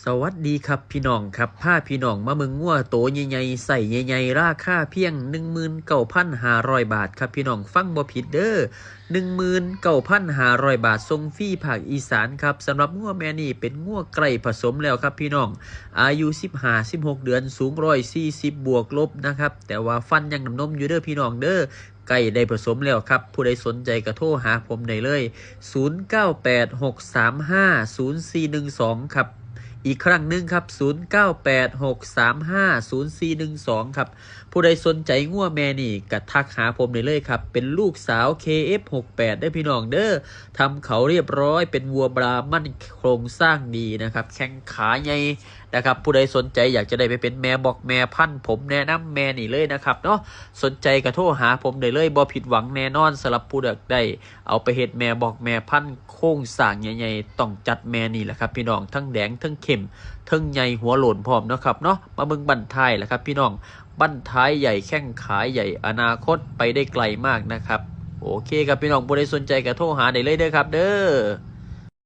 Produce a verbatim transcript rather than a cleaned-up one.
สวัสดีครับพี่น้องครับ พาพี่น้องมาเบิ่งงัวโตใหญ่ๆ ไซส์ใหญ่ๆ ราคาเพียง หนึ่งหมื่นเก้าพันห้าร้อย บาทครับพี่น้อง ฟังบ่ผิดเด้อ หนึ่งหมื่นเก้าพันห้าร้อย บาท ส่งฟรีภาคอีสานครับ สำหรับงัวแม่นี่เป็นงัวใกล้ผสมแล้วครับพี่น้อง อายุ สิบห้า สิบหก เดือน สูง ร้อยสี่สิบ บวกลบนะครับ แต่ว่าฟันยังหนมๆ อยู่เด้อพี่น้องเด้อ ใกล้ได้ผสมแล้วครับ ผู้ใดสนใจก็โทรหาผมได้เลย ศูนย์เก้าแปด หกสามห้า ศูนย์สี่หนึ่งสอง ครับ อีกครั้งหนึ่งครับ ศูนย์เก้าแปด หกสามห้า ศูนย์สี่หนึ่งสอง ครับ ผู้ใดสนใจงัวแม่นี่ก็ทักหาผมได้เลยครับ เป็นลูกสาว เคเอฟ หกแปด เด้อพี่น้องเด้อ ทำเขาเรียบร้อย เป็นวัวบราหมัน โครงสร้างดีนะครับ แข้งขาใหญ่นะครับ ผู้ใดสนใจอยากจะได้ไปเป็นแม่บอกแม่พันธุ์ ผมแนะนำแม่นี่เลยนะครับเนาะ สนใจก็โทรหาผมได้เลย บ่ผิดหวังแน่นอน สำหรับผู้อยากได้เอาไปเฮ็ดแม่บอกแม่พันธุ์ โครงสร้างใหญ่ๆ ต้องจัดแม่นี่แหละครับพี่น้อง ทั้งแดง ทั้งเข้ม ทั้งใหญ่ หัวโล้นพร้อมเนาะครับเนาะ มาเบิ่งบั้นท้ายแหละครับพี่น้อง บั้นท้ายใหญ่ แข้งขาใหญ่ อนาคตไปได้ไกลมากนะครับ โอเคครับพี่น้อง ผู้ใดสนใจก็โทรหาได้เลยเด้อครับเด้อ